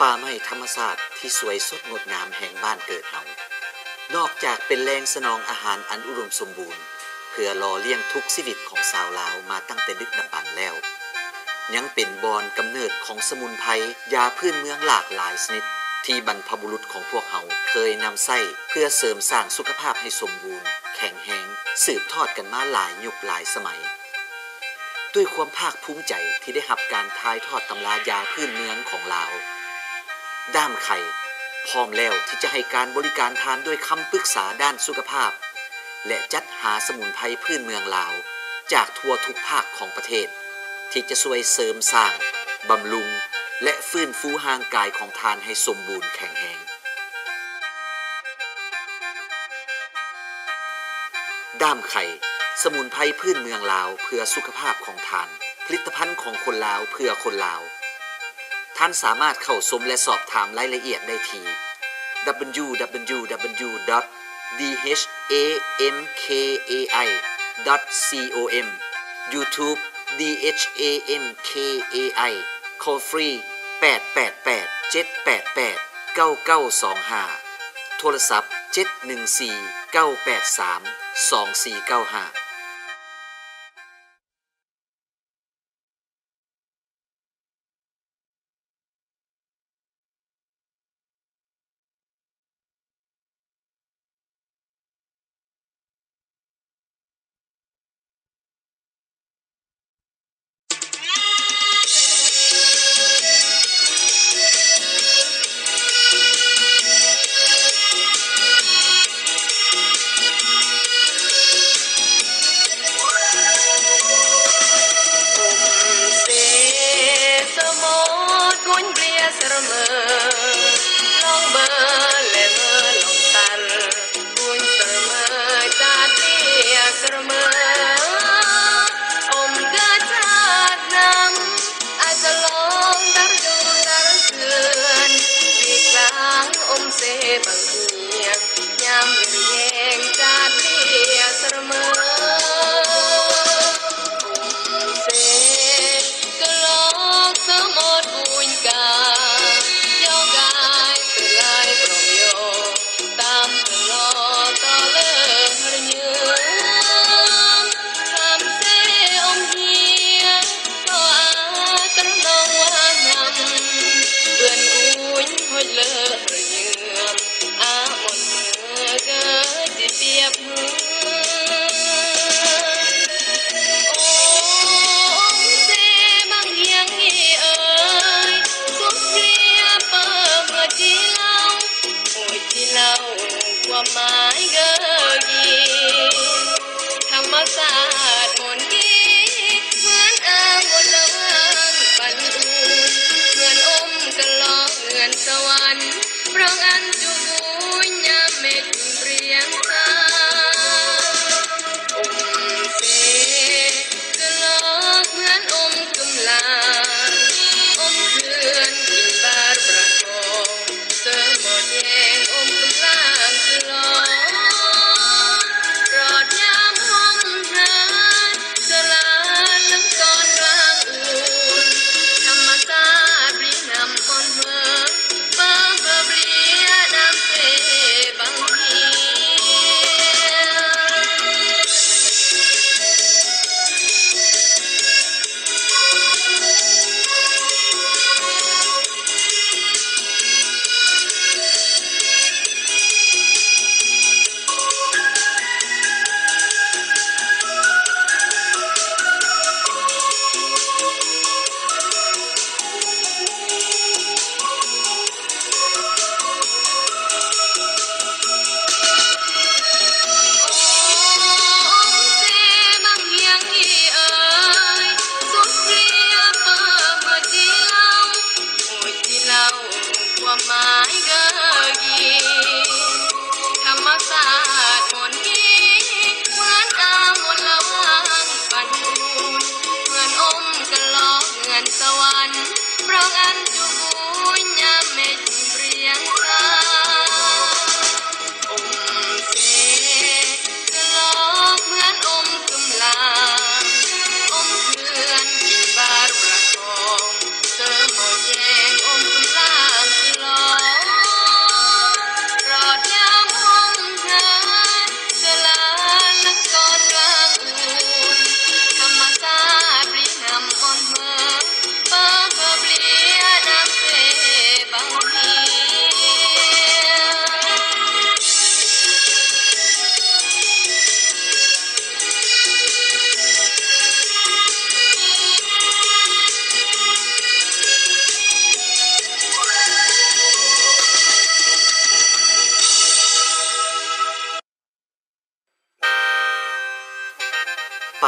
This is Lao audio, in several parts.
ປ່າໄມ້ທຳມະຊາດທີ່ສວຍສົດງົດງາມແຫ່ງບ້ານເກີດເຮົາ ນອກຈາກເປັນແຫຼ່ງສະໜອງອາຫານອັນອຸດົມສົມບູນ ເພື່ອຫຼໍ່ລ້ຽງທຸກຊີວິດຂອງຊາວລາວມາຕັ້ງແຕ່ດຶກດຳບັນແລ້ວ, ຍັງເປັນບ່ອນກຳເນີດຂອງສະໝຸນໄພ ຢາພື້ນເມືອງຫຼາກຫຼາຍຊະນິດ ທີ່ບັນພະບຸລຸດຂອງພວກເຮົາເຄີຍນຳໃຊ້ເພື່ອເສີມສ້າງສຸຂະພາບໃຫ້ສົມບູນ, ແຂງແຮງ, ສືບທອດກັນມາຫຼາຍຍຸກຫຼາຍສະໄໝ. ດ້ວຍຄວາມພາກພູມໃຈທີ່ໄດ້ຮັບການຖ່າຍທອດຕຳລາຢາພື້ນເມືອງຂອງລາວ, ດ້າມໄຂ່ ພ້ອມແລ້ວທີ່ຈະໃຫ້ການບໍລິການທ່ານດ້ວຍຄຳປຶກສາດ້ານສຸຂະພາບ ແລະ ຈັດຫາສະໝຸນໄພພື້ນເມືອງລາວຈາກທົ່ວທຸກພາກຂອງປະເທດ ທີ່ຈະຊ່ວຍເສີມສ້າງ, ບຳລຸງ ແລະ ຟື້ນຟູຮ່າງກາຍຂອງທ່ານໃຫ້ສົມບູນແຂງແຮງ. ດ້າມໄຂ່ ສະໝຸນໄພພື້ນເມືອງລາວເພື່ອສຸຂະພາບຂອງທ່ານ, ຜະລິດຕະພັນຂອງຄົນລາວເພື່ອຄົນລາວ. ທ່ານສາມາດເຂົ້າຊົມ ແລະ ສອບຖາມລາຍລະອຽດໄດ້ທີ່ www.dhamkai.com, YouTube Dhamkai, call free ແປດແປດແປດ ເຈັດແປດແປດ ເກົ້າເກົ້າສອງຫ້າ, ໂທລະສັບ ເຈັດໜຶ່ງສີ່ ເກົ້າແປດສາມ ສອງສີ່ເກົ້າຫ້າ.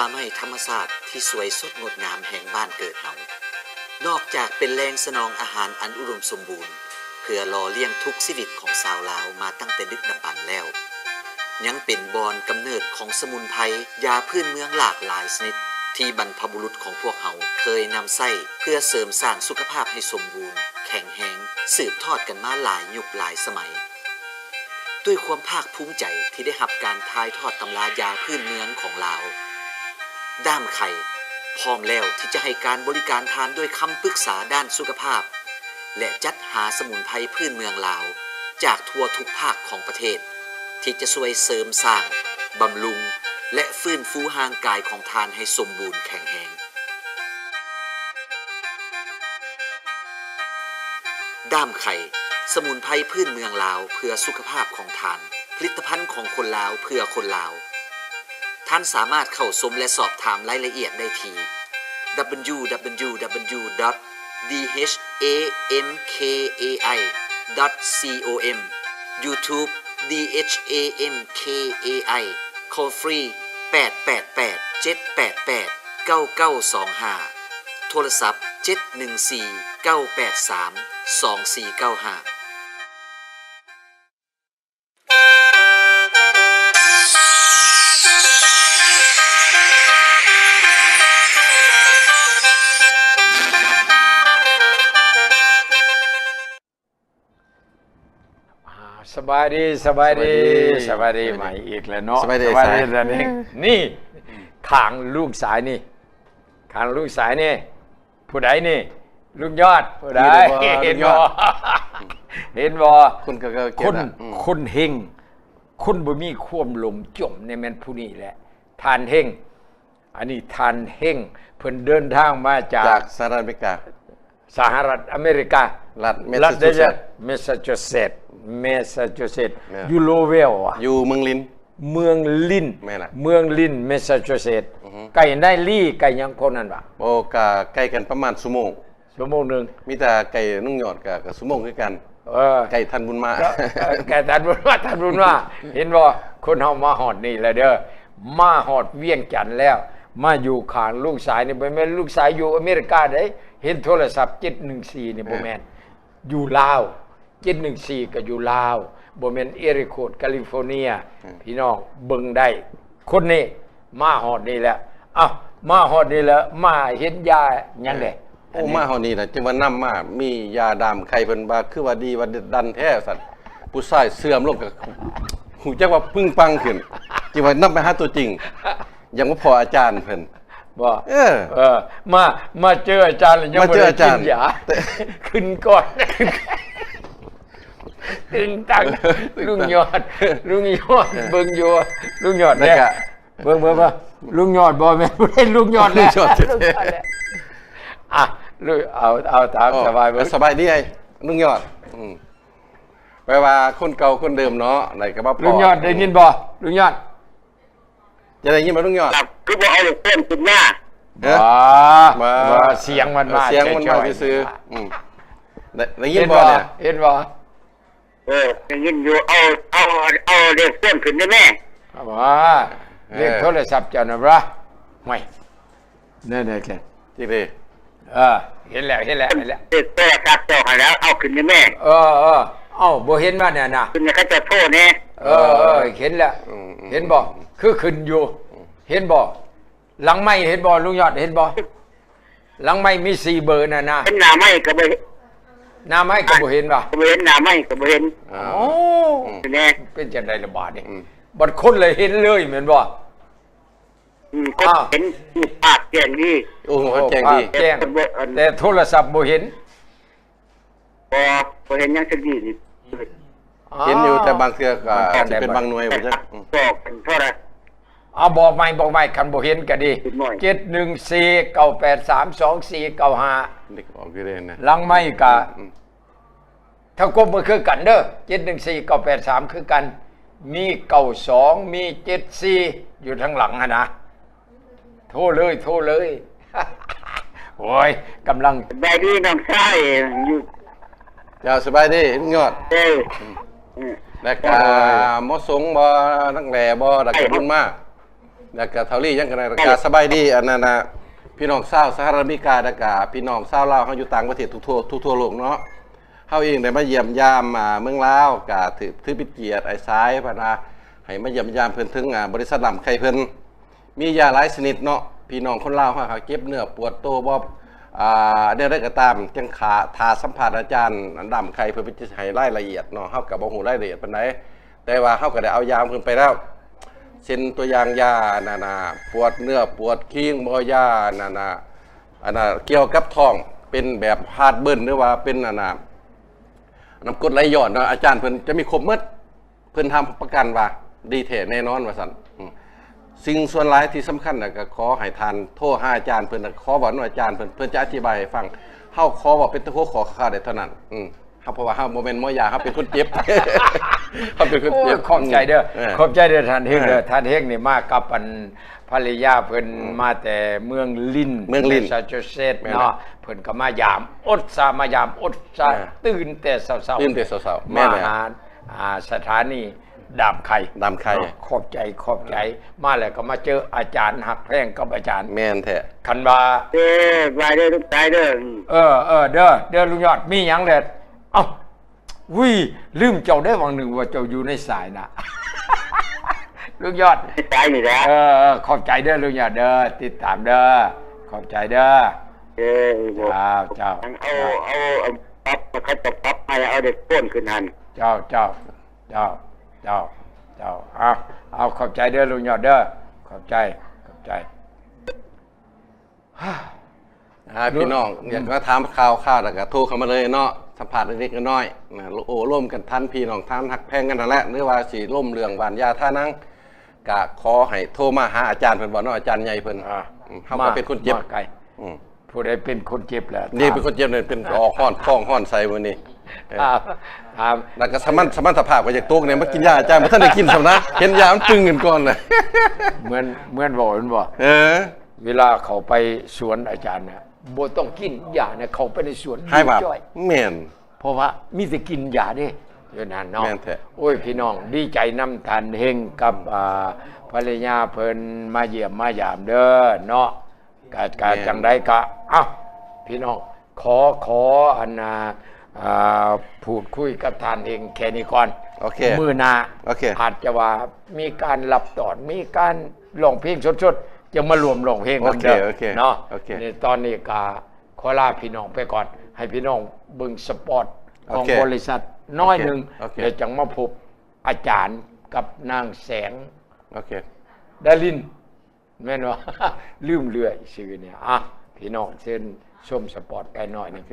ປ່າໄມ້ທຳມະຊາດທີ່ສວຍສົດງົດງາມແຫ່ງບ້ານເກີດເຮົາ ນອກຈາກເປັນແຫຼ່ງສະໜອງອາຫານອັນອຸດົມສົມບູນ ເພື່ອຫຼໍ່ລ້ຽງທຸກຊີວິດຂອງຊາວລາວມາຕັ້ງແຕ່ດຶກດຳບັນແລ້ວ, ຍັງເປັນບ່ອນກຳເນີດຂອງສະໝຸນໄພ ຢາພື້ນເມືອງຫຼາກຫຼາຍຊະນິດ ທີ່ບັນພະບຸລຸດຂອງພວກເຮົາເຄີຍນຳໃຊ້ເພື່ອເສີມສ້າງສຸຂະພາບໃຫ້ສົມບູນ, ແຂງແຮງ, ສືບທອດກັນມາຫຼາຍຍຸກຫຼາຍສະໄໝ. ດ້ວຍຄວາມພາກພູມໃຈທີ່ໄດ້ຮັບການຖ່າຍທອດຕຳລາຢາພື້ນເມືອງຂອງລາວ, ດ້າມໄຂ່ ພ້ອມແລ້ວທີ່ຈະໃຫ້ການບໍລິການທ່ານດ້ວຍຄຳປຶກສາດ້ານສຸຂະພາບ ແລະ ຈັດຫາສະໝຸນໄພພື້ນເມືອງລາວຈາກທົ່ວທຸກພາກຂອງປະເທດ ທີ່ຈະຊ່ວຍເສີມສ້າງ, ບຳລຸງ ແລະ ຟື້ນຟູຮ່າງກາຍຂອງທ່ານໃຫ້ສົມບູນແຂງແຮງ. ດ້າມໄຂ່ ສະໝຸນໄພພື້ນເມືອງລາວເພື່ອສຸຂະພາບຂອງທ່ານ, ຜະລິດຕະພັນຂອງຄົນລາວເພື່ອຄົນລາວ. ທ່ານສາມາດເຂົ້າຊົມ ແລະ ສອບຖາມລາຍລະອຽດໄດ້ທີ່ www.dhamkai.com, YouTube Dhamkai, call free ແປດແປດແປດ ເຈັດແປດແປດ ເກົ້າເກົ້າສອງຫ້າ, ໂທລະສັບ ເຈັດໜຶ່ງສີ່ ເກົ້າແປດສາມ ສອງສີ່ເກົ້າຫ້າ. ອ່າ ສະບາຍດີ ສະບາຍດີ ສະບາຍດີ ສະບາຍດີ ສະບາຍດີ ໃໝ່ອີກແລ້ວເນາະ ສະບາຍດີ ສະບາຍດີ ສາຍ ແລ້ວນີ້ ນີ້ ຂ້າງລຸງສາຍນີ້ ຂ້າງລຸງສາຍນີ້ ຜູ້ໃດນີ້? ລຸງຍອດ ຜູ້ໃດ? ເຫັນບໍ່? ເຫັນບໍ່? ຄົນກໍ ກໍ ຄົນ ອືມ ຄົນເຮັງ ຄົນບໍ່ມີຄວາມຫຼົງຈົມນີ້ແມ່ນຜູ້ນີ້ແຫຼະ ທ່ານເຮັງ. ອັນນີ້ທ່ານເຮັງ ເພິ່ນເດີນທາງມາຈາກ ຈາກສະຫະລັດອາເມລິກາ ສະຫະລັດອາເມລິກາ ລັດ ລັດ Massachusetts Massachusetts Massachusetts ແມ່ນ ຢູ່ Lowell ຫວາ? ຢູ່ເມືອງລິນ ເມືອງລິນ ແມ່ນລະ ເມືອງລິນ Massachusetts ອືຮຶ ໃກ້ນາຍລີ ໃກ້ຫຍັງພວກນັ້ນຫວາ? ໂອ້ ກະໃກ້ກັນປະມານຊົ່ວໂມງ ຊົ່ວໂມງໜຶ່ງ ມີແຕ່ໃກ້ລຸງຍອດກະ ກະຊົ່ວໂມງຄືກັນ ເອີ ໃກ້ທ່ານບຸນມາ ເອີ ໃກ້ທ່ານບຸນມາ ທ່ານບຸນມາ ເຫັນບໍ່? ຄົນເຮົາມາຮອດນີ້ແລ້ວເດີ ມາຮອດວຽງຈັນແລ້ວ ມາຢູ່ຂ້າງລຸງສາຍນີ້ ບໍ່ແມ່ນລຸງສາຍຢູ່ອາເມລິກາເດ້ ເຫັນໂທລະສັບເຈັດໜຶ່ງສີ່ນີ້ ເອີ ບໍ່ແມ່ນ ຢູ່ລາວ ເຈັດໜຶ່ງສີ່ກໍຢູ່ລາວ ບໍ່ແມ່ນ Area Code California ອືມ ພີ່ນ້ອງເບິ່ງໄດ້ ຄົນນີ້ມາຮອດນີ້ແລ້ວ ເອົ້າ ມາຮອດນີ້ແລ້ວ ມາເຫັນຢາຫຍັງແດ່? ເອີ ໂອ້ ອັນນີ້ ມາຮອດນີ້ລະ ຈຶ່ງວ່ານຳມາ ມີຢາດາມໄຂ່ ເພິ່ນວ່າຄືວ່າດີວ່າດັນແທ້ວ່າຊັ້ນ ຜູ້ຊາຍເສື່ອມລົງກໍຮູ້ຈັກວ່າປຶ້ງປັງຂຶ້ນ ຈຶ່ງວ່ານຳໄປຫາຕົວຈິງ ຢາກມາພໍ້ອາຈານເພິ່ນ ບໍ່ ເອີ ເອີ ມາ ມາເຈີອາຈານແລ້ວຍັງບໍ່ໄດ້ກິນຢາ ມາເຈີອາຈານ ຂຶ້ນກ່ອນ ຕຶງຕັງ ເອີ ລຸງຍອດ ລຸງຍອດ ເອີ ເບິ່ງຢູ່ ລຸງຍອດ ແລ້ວກະ ເບິ່ງ ເບິ່ງ ເບິ່ງ ລຸງຍອດບໍ່ ແມ່ນບໍ່ແມ່ນລຸງຍອດແລ້ວ ລຸງຍອດແລ້ວ ອ່ະ ລຸງ ເອົາ ເອົາ ຕາມສະບາຍເບິ່ງ ສະບາຍດີອ້າຍລຸງຍອດ ອືມ ແປວ່າຄົນເກົ່າຄົນເດີມເນາະ ໄດ້ກໍມາພໍ້ ລຸງຍອດ ໄດ້ຍິນບໍ່ ລຸງຍອດ? ຈະໄດ້ຍິນບໍ່ລຸງຍອດ? ຄືບໍ່ເອົາລູກເພິ່ນຂຶ້ນມາ? ເອີ ບໍ່ ບໍ່ ບໍ່ ສຽງມັນມາ ສຽງມັນມາຊື່ໆ ອືມ ໄດ້ ໄດ້ຍິນບໍ່ເນຍ? ເຫັນບໍ່? ເອີ ໄດ້ຍິນຢູ່ ເອົາ ເອົາ ເອົາເລກໂຟນຂຶ້ນໄດ້ແມ່? ເອົາວ່າ ເອີ ເລກໂທລະສັບເຈົ້ານະບໍ່? ຫ້ວຍ ແນວໃດແກ? ຈິງເດ ເອີ ເຫັນແລ້ວ ເຫັນແລ້ວ ເຫັນແລ້ວ ເລກໂທລະສັບເຈົ້າຫັ້ນແຫຼ້ວ ເອົາຂຶ້ນໄດ້ແມ່? ເອີ ເອີ ເອົ້າ ບໍ່ເຫັນວ່າແນວນະ ຂຶ້ນໃຫ້ເຂົາເຈົ້າໂທແດ່? ເອີ ເອີ ເຫັນແລ້ວ ອືມ ເຫັນບໍ່? ອືມ ຄືຂຶ້ນຢູ່ ອືມ ເຫັນບໍ່? ຫຼັງໄມເຫັນບໍ່ ລຸງຍອດ ເຫັນບໍ່? ຫຼັງໄມມີສີ່ເບີນັ້ນນະ ເຫັນໜ້າໄມກໍບໍ່ເຫັນ ໜ້າໄມກໍບໍ່ເຫັນວ່າ ກໍບໍ່ເຫັນ ໜ້າໄມກໍບໍ່ເຫັນ ເອົ້າ ອືມ ແນ່ ເປັນຈັ່ງໃດລະບາດນີ້? ອືມ ບັດຄົນລະເຫັນເລີຍແມ່ນບໍ່? ອືມ ຄົນ ອ້າວ ເຫັນຮູບພາບແຈ້ງດີ ໂອ້ ຮູບພາບແຈ້ງດີ ແຈ້ງ ແຕ່ໂທລະສັບບໍ່ເຫັນ ບໍ່ ບໍ່ເຫັນຫຍັງຈັກດີນີ້ ເຫັນຢູ່ ແຕ່ບາງເທື່ອກໍອາດຈະເປັນບາງໜ່ວຍ ບໍ່ຈັກ ອືມ ບອກເທົ່າໃດ ເອົາ ບອກໃໝ່ ບອກໃໝ່ ຄັນບໍ່ເຫັນກໍດີ ເຈັດໜຶ່ງສີ່ ເກົ້າແປດສາມ ສອງສີ່ເກົ້າຫ້າ ເດັກອອກຢູ່ເດ້ນະ ຫຼັງໄມກໍ ອືມ ຖ້າກົບກໍຄືກັນເດີ ເຈັດໜຶ່ງສີ່ ເກົ້າແປດສາມ ຄືກັນ ມີເກົ້າສອງ ມີເຈັດສີ່ ຢູ່ທາງຫຼັງຫັ້ນນະ ໂທເລີຍ ໂທເລີຍ ໂອ້ຍ ກຳລັງ ສະບາຍດີນ້ອງຊາຍ ຢູ່ ເຈົ້າ ສະບາຍດີລຸງຍອດ ເອີ ອືມ ແລ້ວກະໝໍສົງບໍ່ ນັກແຫຼບໍ່ ແລ້ວກະບຸນມາ ແລ້ວກະເທົ່າລີຫຍັງກະໄດ້ ແລ້ວກະສະບາຍດີ ອັນນັ້ນນະ ພີ່ນ້ອງຊາວສະຫະລັດອາເມລິກາ ແລ້ວກະພີ່ນ້ອງຊາວລາວເຮົາຢູ່ຕ່າງປະເທດ ທົ່ວໆ ທົ່ວໆໂລກເນາະ. ເຮົາເອງໄດ້ມາຢ້ຽມຢາມ ອ່າ ເມືອງລາວ ກະຖື ຖືເປັນກຽດອ້າຍຊາຍເພິ່ນວ່າ ໃຫ້ມາຢ້ຽມຢາມເພິ່ນເຖິງ ອ່າ ບໍລິສັດດຳໄຂ່ເພິ່ນ ມີຢາຫຼາຍຊະນິດເນາະ ພີ່ນ້ອງຄົນລາວເຮົາ ເຮົາເຈັບເນື້ອປວດໂຕບໍ່ ອ່າ ແນວໃດກໍຕາມ ຈັ່ງຖ້າ ຖ້າສຳພາດອາຈານດຳໄຂ່ ເພິ່ນ ເພິ່ນຈະໃຫ້ລາຍລະອຽດເນາະ ເຮົາກໍບໍ່ຮູ້ລາຍລະອຽດປານໃດ ແຕ່ວ່າເຮົາກໍໄດ້ເອົາຢາຂອງເພິ່ນໄປແລ້ວ ເຊັ່ນຕົວຢ່າງຢາ ອັນນັ້ນນະ ປວດເນື້ອປວດຄີງບໍ່ ຢາ ອັນນັ້ນນະ ອັນນັ້ນ ກ່ຽວກັບທ້ອງ ເປັນແບບຮາດເບີນ ຫຼືວ່າເປັນ ອັນນັ້ນ ນ້ຳກົດໄຫຼຍ້ອນເນາະ ອາຈານເພິ່ນຈະມີຄົບໝົດ ເພິ່ນຮັບປະກັນວ່າດີແທ້ແນ່ນອນວ່າຊັ້ນ. ອືມ ສິ່ງສ່ວນຫຼາຍທີ່ສຳຄັນນະ ກໍຂໍໃຫ້ທ່ານໂທຫາອາຈານເພິ່ນ ແລະ ຂໍເວົ້ານຳອາຈານເພິ່ນ ເພິ່ນຈະອະທິບາຍໃຫ້ຟັງ. ເຮົາຂໍເວົ້າເປັນຫົວຂໍ້ຄາວໆໄດ້ເທົ່ານັ້ນ. ອືມ ເຮົາ ເພາະວ່າເຮົາບໍ່ແມ່ນໝໍຢາ ເຮົາເປັນຄົນເຈັບ ເຮົາເປັນຄົນເຈັບ. ໂອ້ຍ ຂອບໃຈເດີ ເອີ ຂອບໃຈເດີທ່ານເຮງເດີ. ເອີ ທ່ານເຮງນີ້ມາກັບ ອັນ ພັນລະຍາເພິ່ນ ອືມ ມາແຕ່ເມືອງລິນ ເມືອງລິນ ແມສຊາຈູເຊັດ ແມ່ນ ເນາະ ເພິ່ນກໍມາຢາມ ອຸດສ່າມາຢາມ ອຸດສ່າ ເອີ ຕື່ນແຕ່ເຊົ້າໆ ຕື່ນແຕ່ເຊົ້າໆ ແມ່ນແລ້ວ ມາຫາ ອ່າ ສະຖານີດຳໄຂ່ ດຳໄຂ່ ເນາະ. ຂອບໃຈ ຂອບໃຈ ເອີ ມາແລ້ວກໍມາເຈີອາຈານຮັກແພງກັບອາຈານ ແມ່ນແທ້ ຄັນວ່າ ເອີ ບາຍເດີລູກຊາຍເດີ. ເອີ ເອີ ເດີ ເດີລຸງຍອດ ມີຫຍັງແລ້ວ ເອົ້າ ອຸ້ຍ ລືມເຈົ້າໄດ້ຫວ່າງໜຶ່ງວ່າເຈົ້າຢູ່ໃນສາຍນະ ລຸງຍອດ ໃນສາຍນີ້ແຫຼະ. ເອີ ເອີ ຂອບໃຈເດີລຸງຍອດເດີ ຕິດຕາມເດີ ຂອບໃຈເດີ. ເອີ ເຈົ້າ ເຈົ້າ ເອົາ ເອົາ ເອົາປັບ ເຂົາເຈົ້າປັບໃໝ່ ເອົາເດັກໂຟນຂຶ້ນຫັ້ນ. ເຈົ້າ ເຈົ້າ ເຈົ້າ ເຈົ້າ ເຈົ້າ ເອົາ ເອົາ ຂອບໃຈເດີລຸງຍອດເດີ ຂອບໃຈ ຂອບໃຈ. ອ່າ ພີ່ນ້ອງ ອືມ ຢາກມາຖາມຂ່າວໆ ແລ້ວກະໂທເຂົ້າມາເລີຍເນາະ ສຳພາດເລັກໆນ້ອຍໆນະ ໂອ້ລົມກັນ ທ່ານພີ່ນ້ອງ ທ່ານຮັກແພງກັນຫັ້ນແຫຼະ ຫຼືວ່າຊິລົມເລື່ອງຫວ່ານຢາທາໜັງ ກະຂໍໃຫ້ໂທມາຫາອາຈານເພິ່ນເນາະ ອາຈານໃຫຍ່ເພິ່ນ. ອ່າ ອືມ ເຮົາກໍເປັນຄົນເຈັບ ມາໄກ ອືມ ຜູ້ໃດເປັນຄົນເຈັບແຫຼະ ນີ້ເປັນຄົນເຈັບນີ້ ເປັນອອກຮ້ອນ ທ້ອງຮ້ອນໃສ່ມື້ນີ້. ເອີ ອ່າ ອ່າ ແລ້ວກໍສະມັນ ສະມັນຕະພາບກໍຢາກຕົກນີ້ ມາກິນຢາອາຈານ ບໍ່ທັນໄດ້ກິນຊ້ຳນະ ເຫັນຢາມັນຕຶງກັນກ່ອນນະ. ເໝືອນ ເໝືອນເວົ້າແມ່ນບໍ່? ເອີ ເວລາເຂົ້າໄປສວນອາຈານນະ ບໍ່ຕ້ອງກິນຢານະ ເຂົ້າໄປໃນສວນ ຫາຍວັບ ແມ່ນ ເພາະວ່າມີແຕ່ກິນຢາເດ້ ຢູ່ນັ້ນເນາະ. ແມ່ນແທ້. ໂອ້ຍ ພີ່ນ້ອງ ດີໃຈນຳທ່ານເຮງກັບ ອ່າ ພັນລະຍາເພິ່ນມາຢ້ຽມມາຢາມເດີເນາະ. ກະ ກະ ແມ່ນ ຈັ່ງໃດກະ ເອົ້າ ພີ່ນ້ອງ ຂໍ ຂໍ ອັນ ອ່າ ອ່າ ພູດຄຸຍກັບທ່ານເອງແຄ່ນີ້ກ່ອນ. ໂອເຄ ມື້ໜ້າ ໂອເຄ ອາດຈະວ່າມີການລັບຕອນ ມີການຮ້ອງເພງສົດໆ ຈະມາຮ່ວມຮ້ອງເພງນຳເດີ ໂອເຄ ໂອເຄ ເນາະ. ໂອເຄ ນີ້ຕອນນີ້ກະຂໍລາພີ່ນ້ອງໄປກ່ອນ ໃຫ້ພີ່ນ້ອງເບິ່ງສະປອດຂອງ ໂອເຄ ບໍລິສັດນ້ອຍໜຶ່ງ ໂອເຄ ໂອເຄ ແລ້ວຈັ່ງມາພົບອາຈານກັບນາງແສງ ໂອເຄ ດາລິນ. ແມ່ນບໍ່? ລືມເລື້ອຍຊື່ນີ້. ອ່ະ ພີ່ນ້ອງເຊີນຊົມສະປອດໄປໜ້ອຍໜຶ່ງ.